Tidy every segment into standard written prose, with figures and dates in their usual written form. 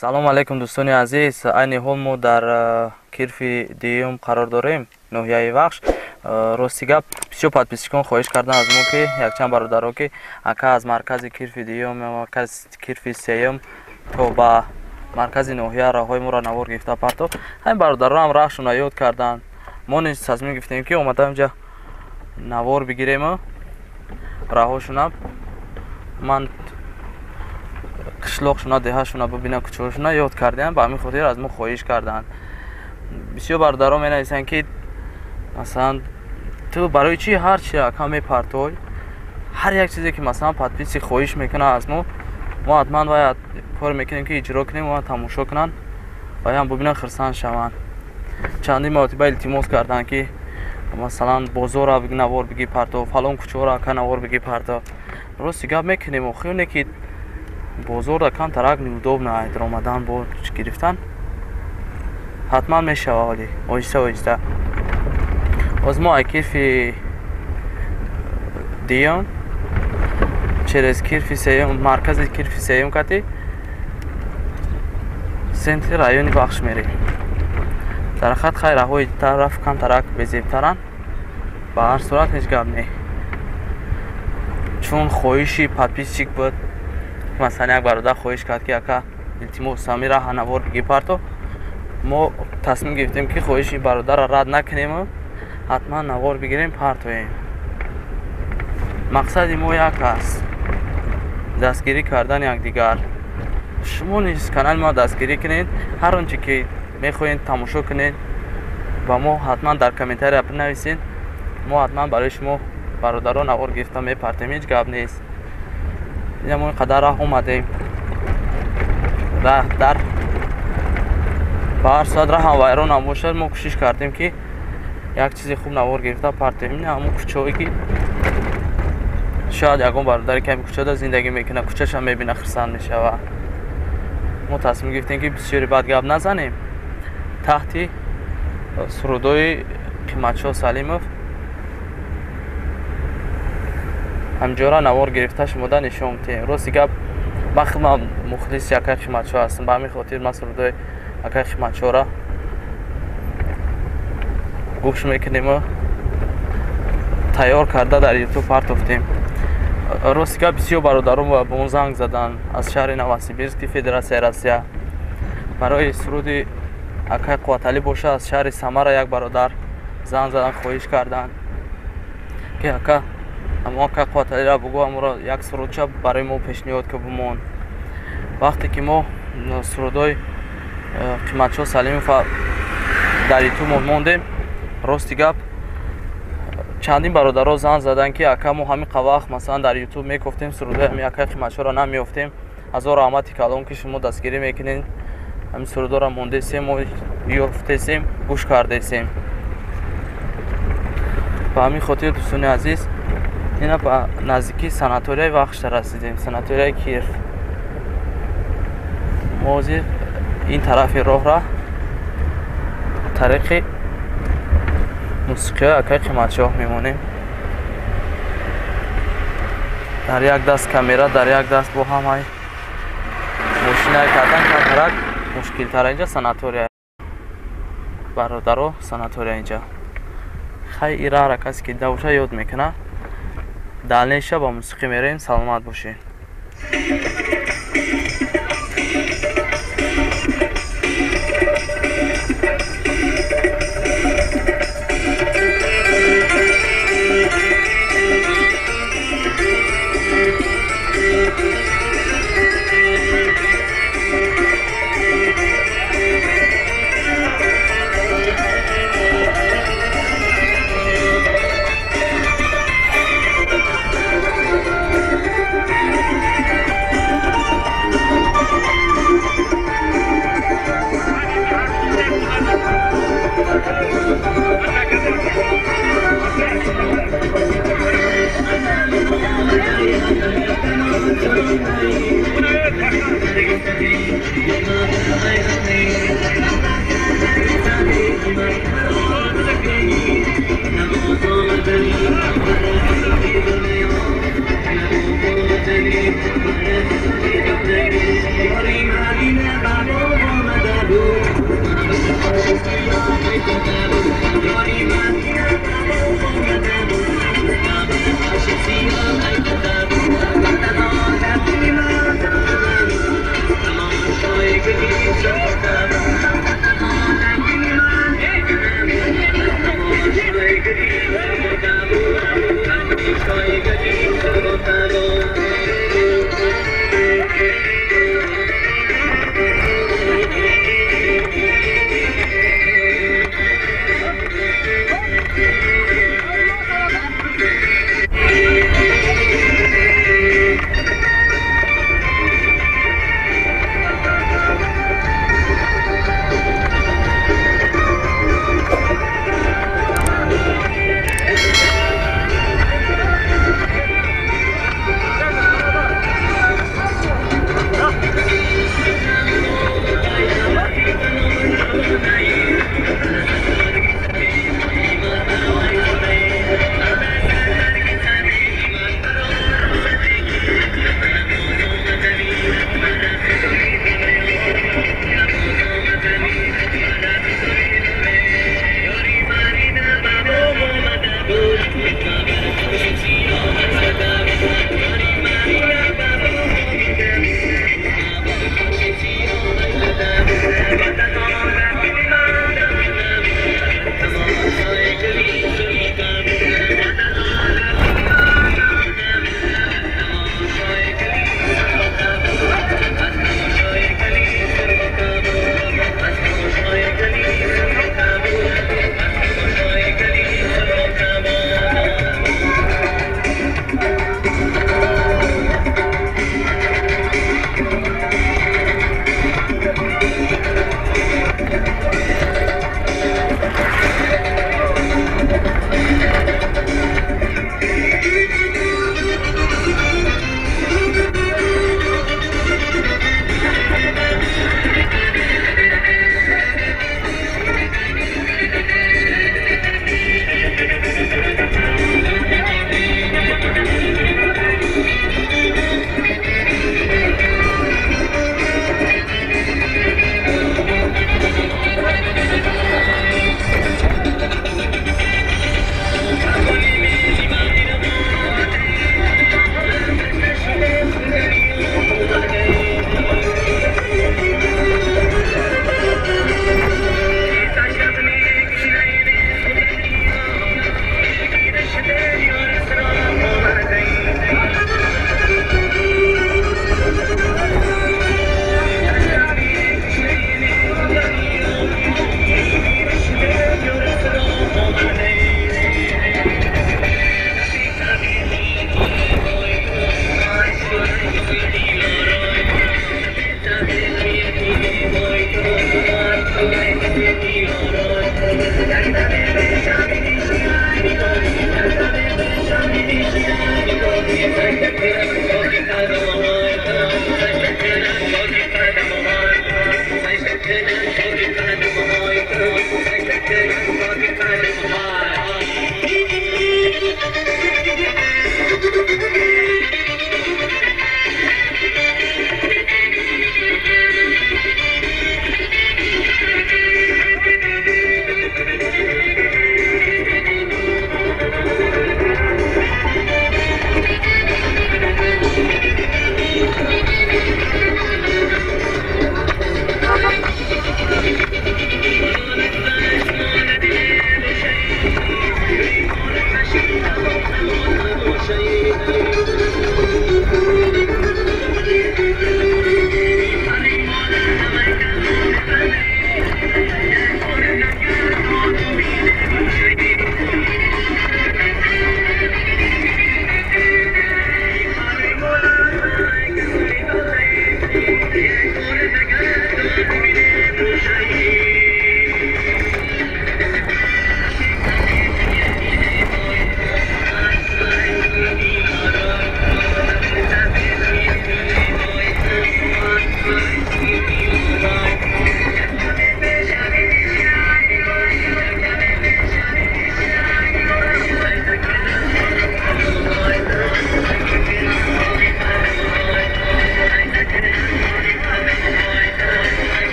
Салом алейкум, дӯстони азиз. Айни ҳол мо дар Кирфи дуюм қарор дорем, ноҳияи Вахш. Рости гап, бисёр подписчикон хоҳиш карданд аз мо, ки якчанд бародаро, ки ака, аз маркази Кирфи дуюм, маркази Кирфи сеюм то ба маркази ноҳия роҳҳои моро навор гирифта парто. Ҳамин бародароам раҳшона ёд карданд. Мо низ тасмим гирифтем, ки омада инҷа навор бигирему раҳошона, ман қишлоқшуна, деҳашуна бибинам, кӯчаҳошуна ёд кардем. Ба ҳамин хотир аз мо хоҳиш карданд. Бисёр бародаро менависанд, ки масалан, ту барои чӣ ҳар чи ака мепартой? Ҳар як чизе ки, масалан, подписчик хоҳиш мекунад аз мо, мо ҳатман бояд кор мекунем, ки иҷро кунем ва тамошо кунанд ва ям бибинанд, хурсанд шаванд. Чандин маротиба илтимос карданд, ки масалан, бозорра навор биги парто, фалон кӯчаҳоро, ака, навор биги парто. Рости гап, мекунем. Охир ки бозорда камтарак неудобно омадан, бо гирифтан ҳатман мешава, вале оҳиста оҳиста. Боз мо ай Кирфи дуюм через Кирфи сеюм, маркази Кирфи сеюм кати центри райони Вахш мерем. Дар хат хай раҳои тараф камтарак безебтаранд. Ба ҳар сурат, ҳеҷ гап не, чун хоҳиши подписчик буд. Масалан, як бародар хоҳиш кард, ки ака, илтимос, ҳами раҳа навор биги парто. Мо тасмим гирифтем, ки хоҳиши бародарро рад накунему ҳатман навор бигирем, партоем. Мақсади мо як аст: дастгирӣ кардани якдигар. Шумо низ канали мо дастгирӣ кунед. Ҳар он чи ки мехоҳед тамошо кунед, ба мо ҳатман дар комментария бинависед. Мо ҳатман барои шумо бародаро навор гирифта мепартем, ҳеҷ гап нест. Ина мо ин қадар раҳ омадем. Дар ба ҳар сурат раҳам вайронам бошад, мо кӯшиш кардем, ки як чизи хуб навор гирифта партем. Ина ҳамон кӯчаҳое, ки шояд ягон бародаре, ки ҳамин кӯчада зиндагӣ мекунад, кӯчаша мебина, хурсанд мешавад. Мо тасмим гирифтем, ки бисёри бад гап назанем. Таҳти сурудҳои Қиматшоҳ Салимов ҳамҷора навор гирифта шумода нишон медиҳем. Рости гап, ман худам мухлиси акай Қиматшоҳ ҳастам. Ба ҳамин хотир ман сурудҳои акай Қиматшоҳра гӯш мекунему тайёр карда дар Ютуб партофтем. Рости гап, бисёр бародарон ба мо занг заданд аз шаҳри Новосибирски, Федератсияи Россия, барои суруди акай Қувваталӣ боша. Аз шаҳри Самара як бародар занг задан, хоҳиш карданд, ки ака, ҳамо акай Қувваталиро бугӯ, ҳаморо як сурудча барои мо пешниҳод ки бимон. Вақте ки мо сурудҳои Қиматшоҳ Салимов дар Ютуб мондем, рости гап, чандин бародаро занг заданд, ки ака, мо ҳамин вақт, масалан, дар Ютуб мекофтем, сурудҳои ҳамин акай Қиматшоҳро намеёфтем. Ҳазор раҳмати калон, ки шумо дастгирӣ мекунед. Ҳамин сурудҳоро мондесем, мо ёфтесем, гӯш кардесем. Ба ҳамин хотир, дӯстони азиз, ина ба наздикии санаторияи Вахшта расидем, санаторияи Кирф. Мо ҳозир ин тарафи роҳра тариқи мусиқиҳои акай Қиматшоҳ мемонем. Дар як даст камера, дар як даст бо ҳамаи мошинае кардан камтарак мушкилтара. Инҷа санатория, бародаро, санатория инҷа. Хай, ира касе ки дида боша, ёд мекунад. Дальнейша ба мусиқӣ мерем. Саломат бошед.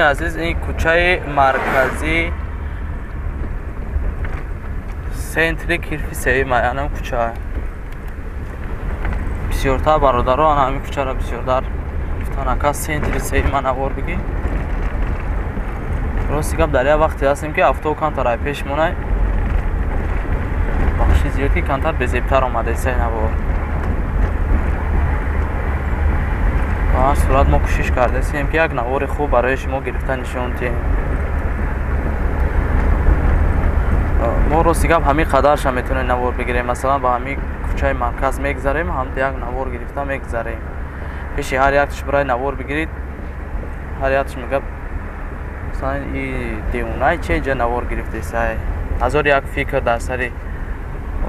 Дӯстони азиз, ин кӯчаи марказӣ центри Кирфи сеюм, анам кӯча. Бисёртар бародаро ана ҳамин кӯчаро бисёртар гуфтан, ака центри сеюм навор бигӣ. Рости гап, дар як вақте ҳастем, ки авто камтар ай пеш монай, бахши зиёд ки камтар безебтар омадаисай навор. Ба ҳар сурат мо кӯшиш кардаистем, ки як навори хуб барои шумо гирифта нишон диҳем. Мо рости гап ҳамин қадарша метавонем навор бигирем. Масалан, ба ҳамин кӯчаи марказ мегзарем, ҳамта як навор гирифта мегзарем. Пеши ҳар якташ барои навор бигирид, ҳар якташ мегӯяд, масалан, и девонай че инҷа навор гирифтесай. Ҳазор як фикр дар сари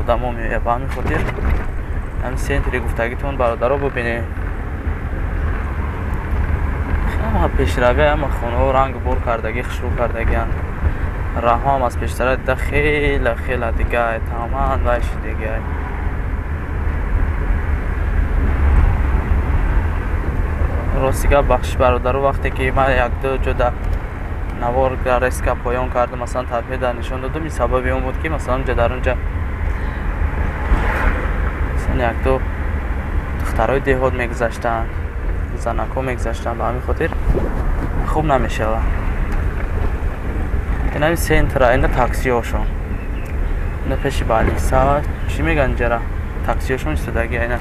одамо меояд. Ба ҳамин хотир ҳамин центри гуфтагитон бародаро бибинед. Ҳама пешравӣ, ҳама хонаҳо ранг бор кардагӣ, хушрӯ кардагианд. Раҳоам аз пештара дида хеле хеле дигай, тамоман вайши дигай. Рости гап, бахшиш бародаро, вақте ки ман як-ду ҷода навор резка поён кардам, масалан табҳеда нишон додам, ин сабаби он буд, ки масалан ҷа дар онҷа масалан як-ду духтарои деҳот мегузаштанд, занакҳо мегузаштанд, ба ҳамин хотир хуб намешавад. Ин центра, ина таксиҳошон, ина пеши балиса чӣ мегӯянд инҷара, таксиҳошон истодаги. Ина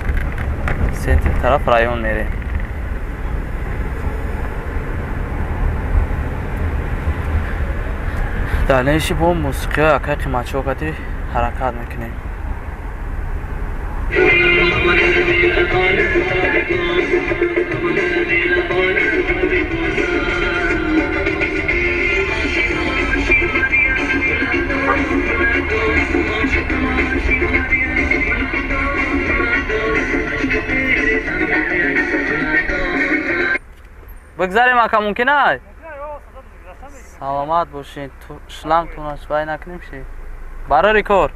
центри тараф район мерем. Дар неши бо мусиқиҳои акай қиматчиҳо кати ҳаракат мекунем. Бигзарем ака, мумкин ай? Саломат бошед. Шлангтонаш вай накунем ши. Барори кор.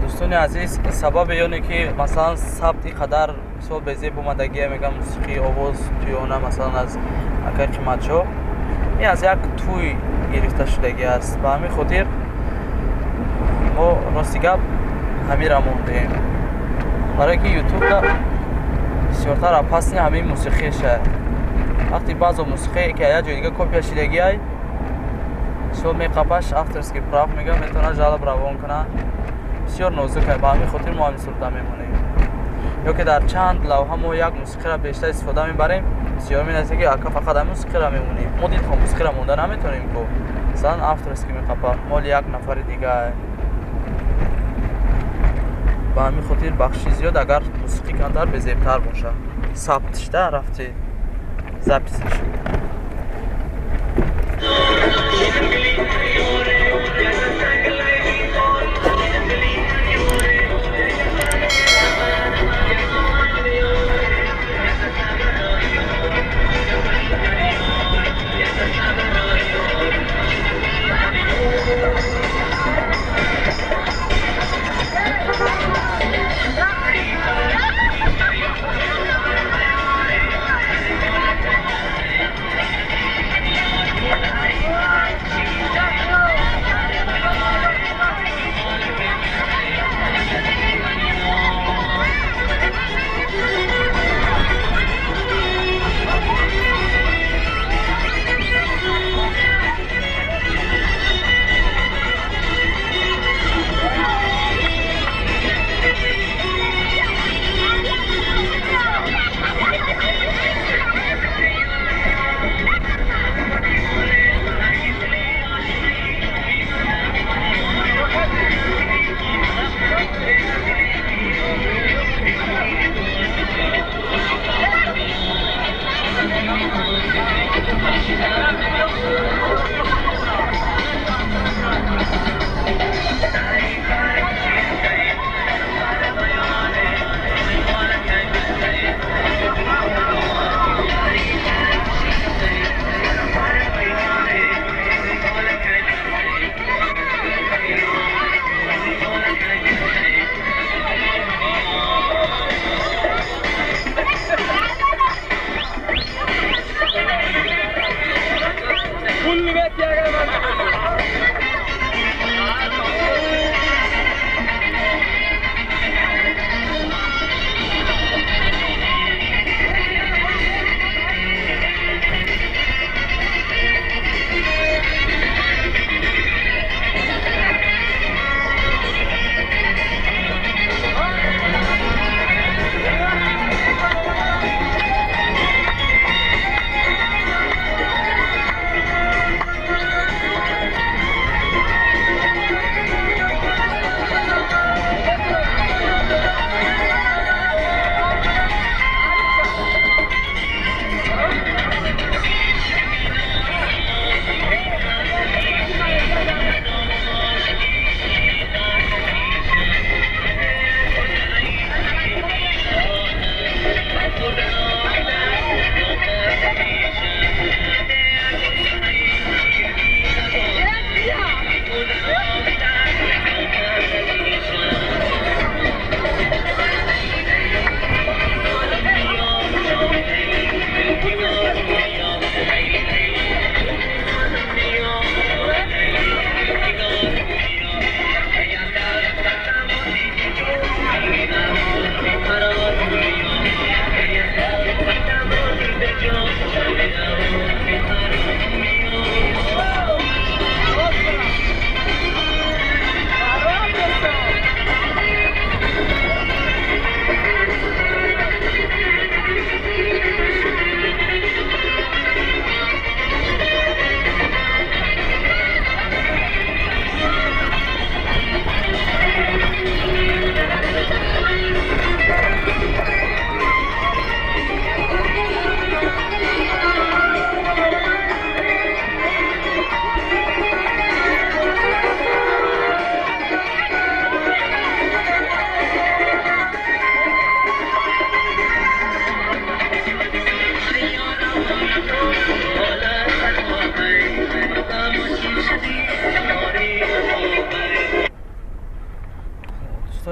Дӯстони азиз, сабаби оне ки масалан сабт ин қадар мисол безеб омадагия, мегӯям мусиқии овоз туёна масалан аз акай қиматчо, ин аз як тӯй гирифта шудагӣ аст. Ба ҳамин хотир мо рости гап ҳамира мондем, барое ки ютубда бисёртар апасни ҳамин мусиқиша. Вақти баъзо мусиқие ки як ҷои дига копия шидагиай, мисол меқапаш авторский прав мегӯям, метавонад жалоб равон кунад. Бисёр нозук ай, ба ҳамин хотир мо ҳамин суруда мемонем. Ё ки дар чанд лавҳа мо як мусиқиро бештар истифода мебарем, бисёр менависем, ки ака фақат ҳамин мусиқиро мемонем. Мо дидхо мусиқиро монда наметавонем ку. Масалан авторский меқапа, моли як нафари дига. Ба ҳамин хотир бахши зиёд, агар мусиқӣ камтар безебтар бошад. Сабтшда рафти записиш.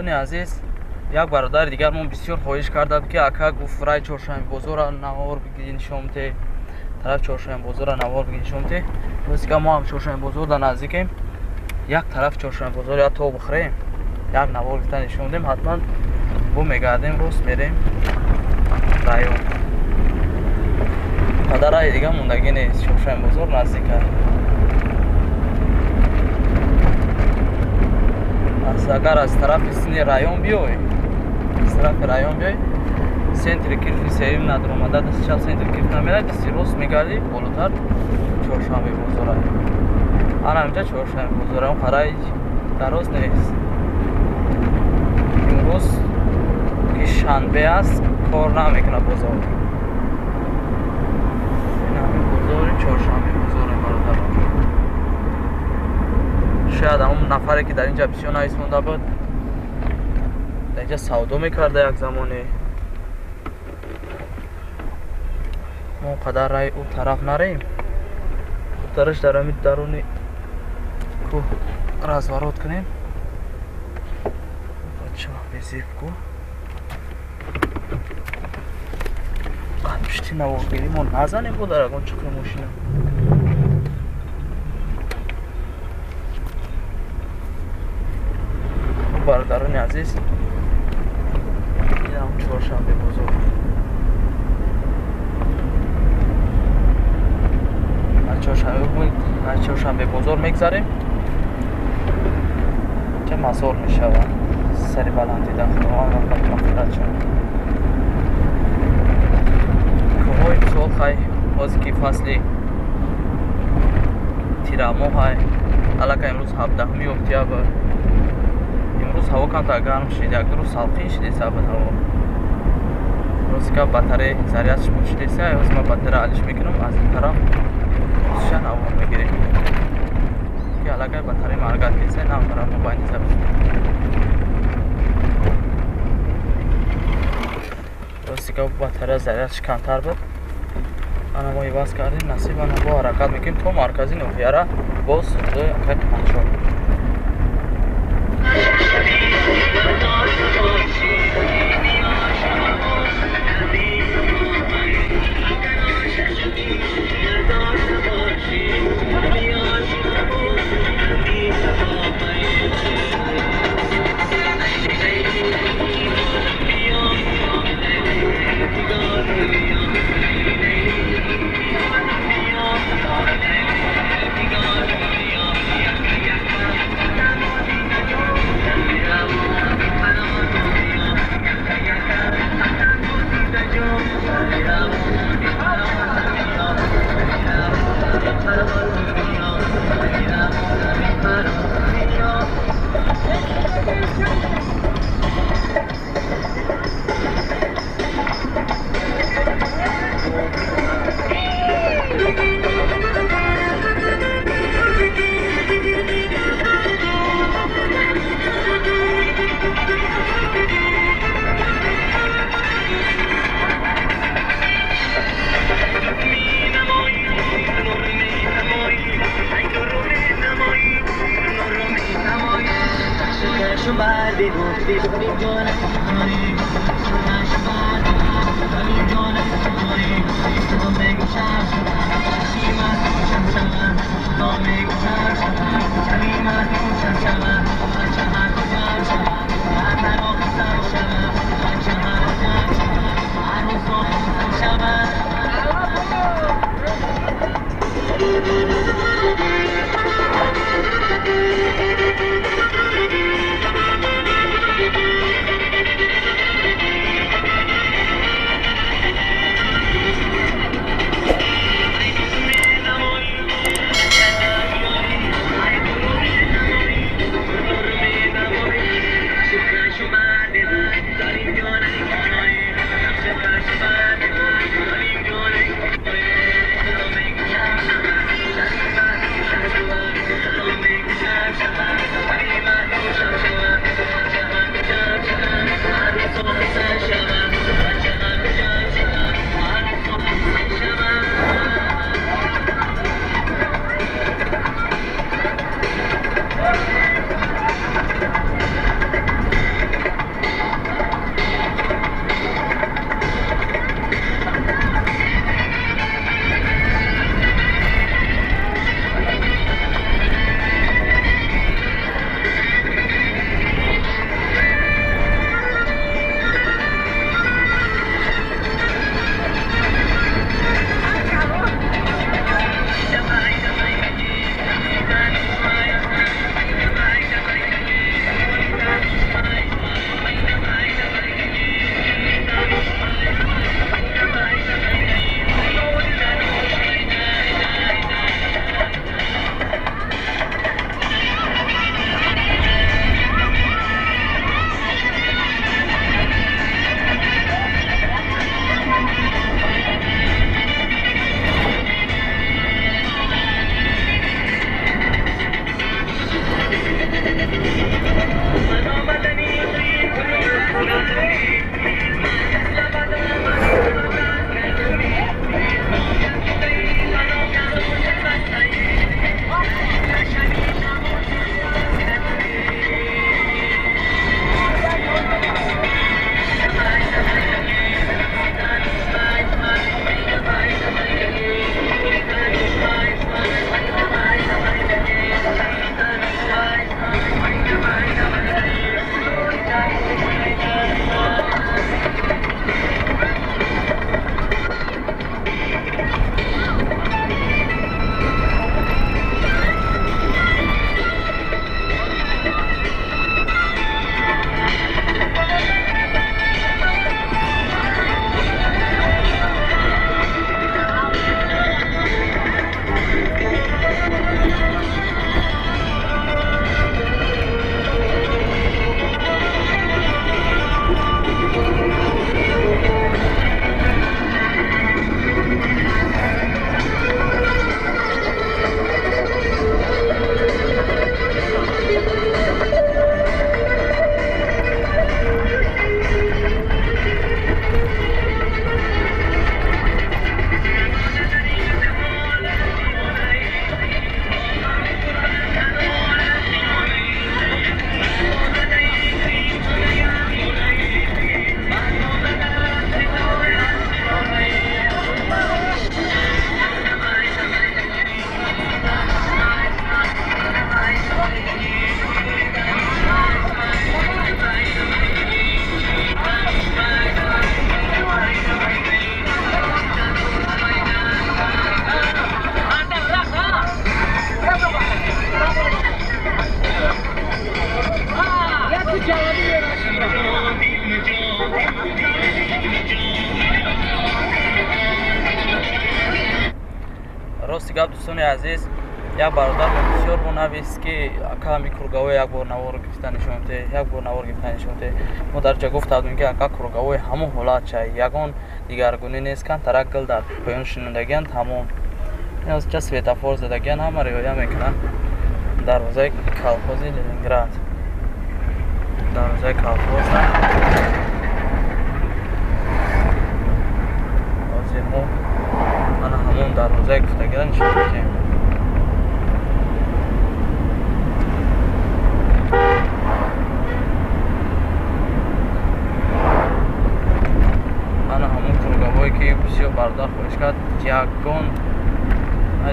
Бародарони азиз, як бародари дигар мо бисёр хоҳиш карда ки ака гуфт рай Чоршанбе бозорро навор бигирӣ нишон бите. Тараф Чоршанбе бозорро навор бигирӣ нишон бите. Рости мо ҳам Чоршанбе бозор дар наздикем. Як тараф Чоршанбе бозор я то бихӯрем, як навор гирифта нишон дем, ҳатман бо мегардем, рост мерем район. Қадар раи дига мондагӣ нест, Чоршанбе бозор наздик аст. Агар аз тарафи сини район биёй, аз тарафи район биёй, центри Кирфи сеюм надромада, дасти чап центри Кирф намерад, дасти рост мегардӣ, болотар Чоршанбе бозор аст. Ана инҷа Чоршанбе бозор, он қарай дароз нест. Имрӯз ки шанбе аст, кор намекунад бозор. Ин ҳамин бозори Чоршанбе бозоре, бародарон. Шояд ҳамон нафаре ки дар инҷа бисёр нависонда буд, дар инҷа савдо мекарда як замоне. Мо он қадар рай ӯ тараф нарем, хубтараш дар ҳамин даруни кӯҳ разворот кунем. Бача безеб ку пишти наворгирӣ мо назанем бо дар ягон чуқри мошина. Бародарони азиз, инам Чоршанбе бозор. Аз Чоршанбе бозор мегзарем, ча мазор мешавад сари баландида. Худованд раҳмат мағфират шавад. Кӯҳҳои мисол хай, ҳозир ки фасли тирамоҳ ҳай, аллакай имрӯз 17 октябр. Имрӯз ҳаво камтар гарм шид, як ду рӯз салқин шидеса буд ҳаво. Рости гап батарея зарядш буд шидеса, ҳозир ман батарея алиш мекунам, аз ин тараф ша навор мегирем. Ки аллакай батарея маргат кеса, намтарам мо байни заб. Рости гап батарея зарядш камтар буд. Ана мо иваз кардем, насиб ана бо ҳаракат мекунем то маркази ноҳияра боз сурудои акай Қанчо. Рости гап, дӯстони азиз, як бародар бисёр бо навист, ки ака, ҳами круговой як бор навор гирифта нишонте, як бор навор гирифта нишонте. Мо дар ҷа гуфта будем, ки ака, круговой ҳамон ҳолат чай, ягон дигаргунӣ нест, камтарак гил дар поён шинондагиан, тамом. Ча светофор задагиан, ҳама риоя мекунанд. Дарвозаи колхози Ленинград, дарвозаи колхоз. Ҳозир мо ана ҳамон дарвозаи гуфтагиро нишон медиҳем. Ана ҳамон круговое, ки бисёр бародар хоҳиш кард, ягон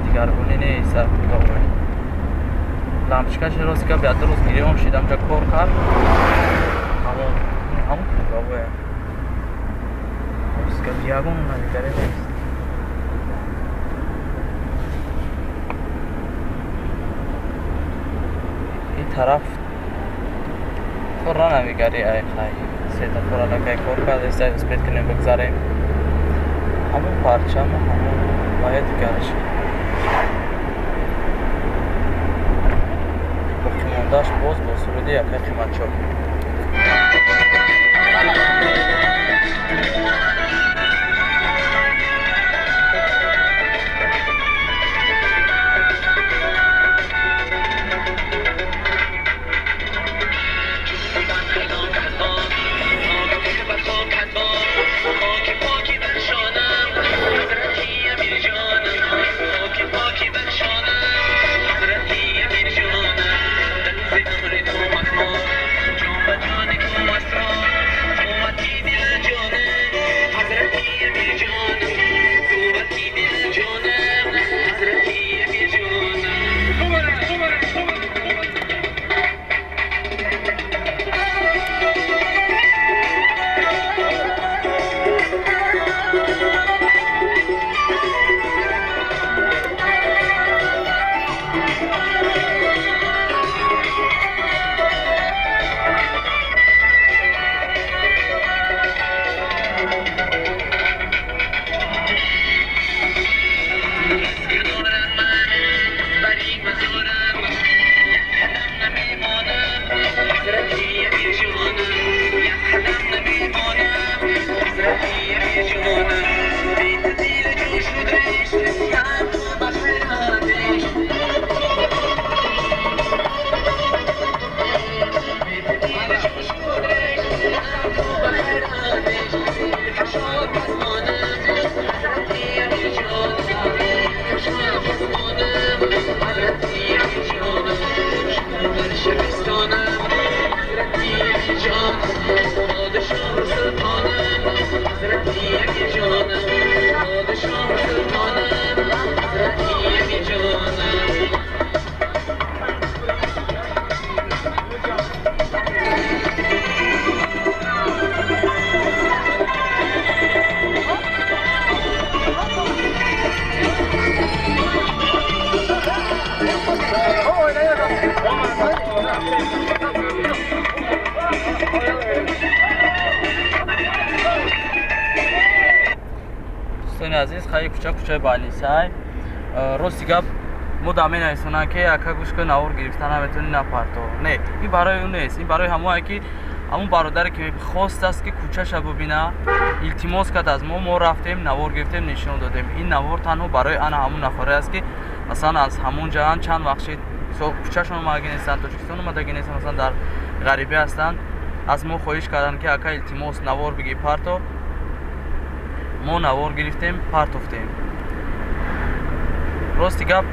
дигаргунӣ нест дар круговой. Лампочкаш, рости гап, як рӯз гирён шид, амҷа кор кард. Ҳамон круговое, рости гап, ягон дигаре нест. Ин тараф пурра навигари, ай хай, светофор аллакай кор кард, успеть кунем, бигзарем. Ҳамон парчаму ҳамон вая дигараш боқимондааш боз бо суруди якай қиматчо. جان. Азиз, хай, кӯча кӯчаи больницай. Рости гап, мо да менависонанд, ки ака, гӯш кун, навор гирифта наметавонӣ, напарто. Не, ин барои ӯ нест, ин барои ҳамое ки ҳамун бародаре ки хостааст, ки кӯчаша бубина, илтимос кард аз мо. Мо рафтем, навор гирифтем, нишон додем. Ин навор танҳо барои ана ҳамун нафаре аст, ки масалан аз ҳамун ҷаҳан чанд вақт шид, кӯчашон омадаги нестанд, Тоҷикистон омадаги нестанд, масалан, дар ғарибӣ ҳастанд. Аз мо хоҳиш карданд, ки ака, илтимос, навор бигир, парто. Мо навор гирифтем, партофтем. Рости гап,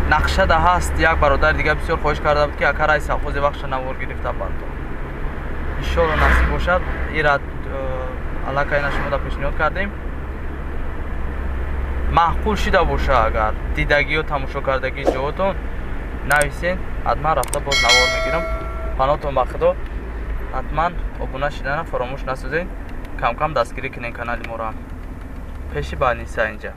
нақшада ҳаст. Як бародари дига бисёр хоҳиш карда буд, ки ака, рай совхози вақша навор гирифта парто. Иншоалло, насиб бошад, ира аллакай на шумо да пешниҳод кардем. Маъқул шида боша, агар дидагиё, тамошо кардагии ҷоотон, нависен, ҳатман рафта боз навор мегирам. Паноҳтон ба Худо. Ҳатман обуна шидана фаромӯш насозед, камкам дастгирӣ кунен канали моро. Пеши больница инҷа.